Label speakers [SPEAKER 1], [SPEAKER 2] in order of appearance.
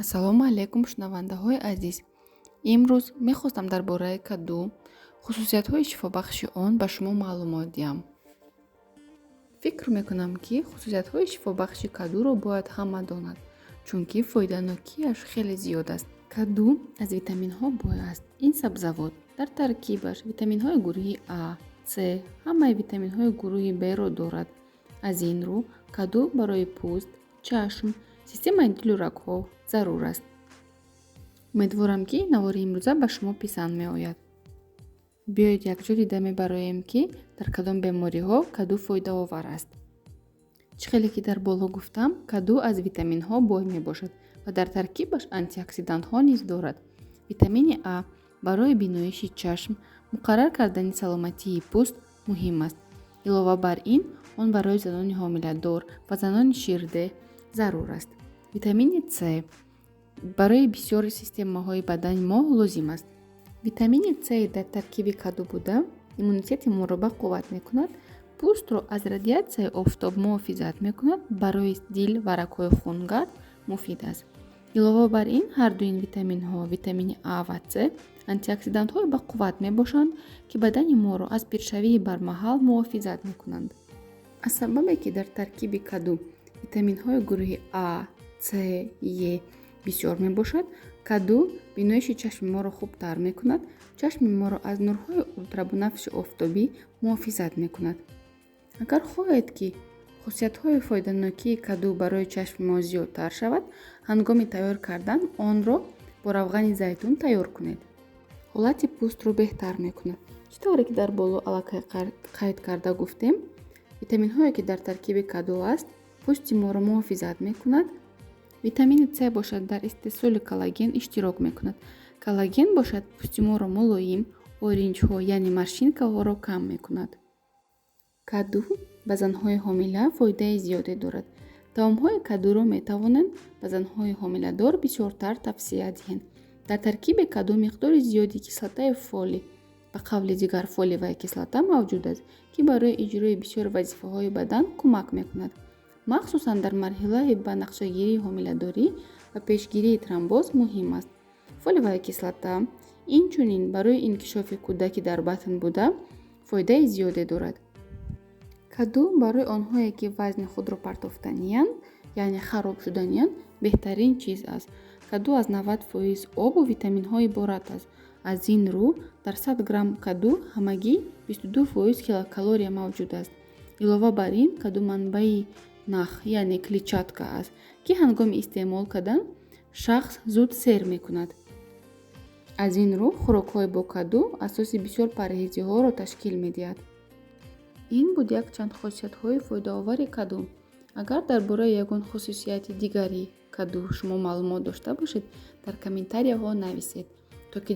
[SPEAKER 1] Ассалому алайкум, шунавандаҳои азиз! Имрӯз мехостам дар бораи каду, хусусиятҳои шифобахши он ба шумо маълумот диҳам. Фикр мекунам, ки хусусиятҳои шифобахши кадуро бояд ҳама донад, чунки фоиданокиаш хеле зиёд аст. Каду аз витаминҳо бой аст. Ин сабзавот дар таркибаш витаминҳои гурӯҳи А, С, ҳамаи витаминҳои гурӯҳи Б-ро дорад. Аз ин рӯ каду барои пӯст, чашм, системаи дилу рагҳо зарур аст. Умедворам, ки навори имрӯза ба шумо писанд меояд. Биёед, якҷо дида мебароем, ки дар кадом бемориҳо каду фоидаовар аст. Чӣ хеле ки дар боло гуфтам, каду аз витаминҳо бой мебошад ва дар таркибаш антиоксидантҳо низ дорад. Витамини А барои биноиши чашм, муқаррар кардани саломатии пӯст муҳим аст. Илова бар ин, он барои занони ҳомиладор ва занони ширдеҳ зарур аст. Витамини С барои бисёри системаҳои бадани мо лозим аст. Витамини С дар таркиби каду буда, иммунитети моро ба қувват мекунад, пӯстро аз радиатсияи офтоб муҳофизат мекунад, барои дил ва рагҳои хунгард муфид аст. Илова бар ин, ҳарду ин витаминҳо, витамини А ва С, антиоксидантҳои бақувват мебошанд, ки бадани моро аз пиршавии бармаҳал муҳофизат мекунанд. Аз сабабе ки дар таркиби каду витаминҳои гурӯҳи А, С, Е бисёр мебошад, каду биноиши чашми моро хубтар мекунад, чашми моро аз нурҳои ултрабунафши офтобӣ муҳофизат мекунад. Агар хоҳед, ки хусусиятҳои фоиданокии каду барои чашми мо зиёдтар шавад, ҳангоми тайёр кардан онро бо равғани зайтун тайёр кунед. Ҳолати пӯстро беҳтар мекунад. Чӣ тавре ки дар боло аллакай қайд карда гуфтем, витаминҳое ки дар таркиби каду аст, пӯсти моро муҳофизат мекунад. Витамини С бошад, дар истеҳсоли коллаген иштирок мекунад. Коллаген бошад, пӯсти моро мулоим, оринҷҳо, яъне морщинкаҳоро кам мекунад. Каду ба занҳои ҳомила фоидаи зиёде дорад. Таомҳои кадуро метавонем ба занҳои ҳомиладор бисёртар тавсия диҳем. Дар таркиби каду миқдори зиёди кислотаи фолий, ба қавли дигар фолиевая кислота, мавҷуд аст, ки барои иҷрои бисёр вазифаҳои бадан кӯмак мекунад. Махсусан дар марҳилаи ба нақшагирии ҳомиладорӣ ва пешгирии тромбоз муҳим аст. Фолиевая кислота инчунин барои инкишофи кӯдаки дар батн буда фоидаи зиёде дорад. Каду барои онҳое, ки вазни худро партофтаниянд, яъне хароб шуданиянд, беҳтарин чиз аст. Каду аз 90% обу витаминҳо иборат аст. Аз ин рӯ дар 100 грамм каду ҳамагӣ 22% килокалория мавҷуд аст. Илова бар ин, каду манбаи нах, яъне клетчатка аст, ки ҳангоми истеъмол кардан шахс зуд сер мекунад. Аз ин рӯ хӯрокҳои бо каду асоси бисёр парҳезиҳоро ташкил медиҳад. Ин буд якчанд хосиятҳои фоидаовари каду. Агар дар бораи ягон хусусияти дигари каду шумо маълумот дошта бошед, дар комментарияҳо нависед, то ки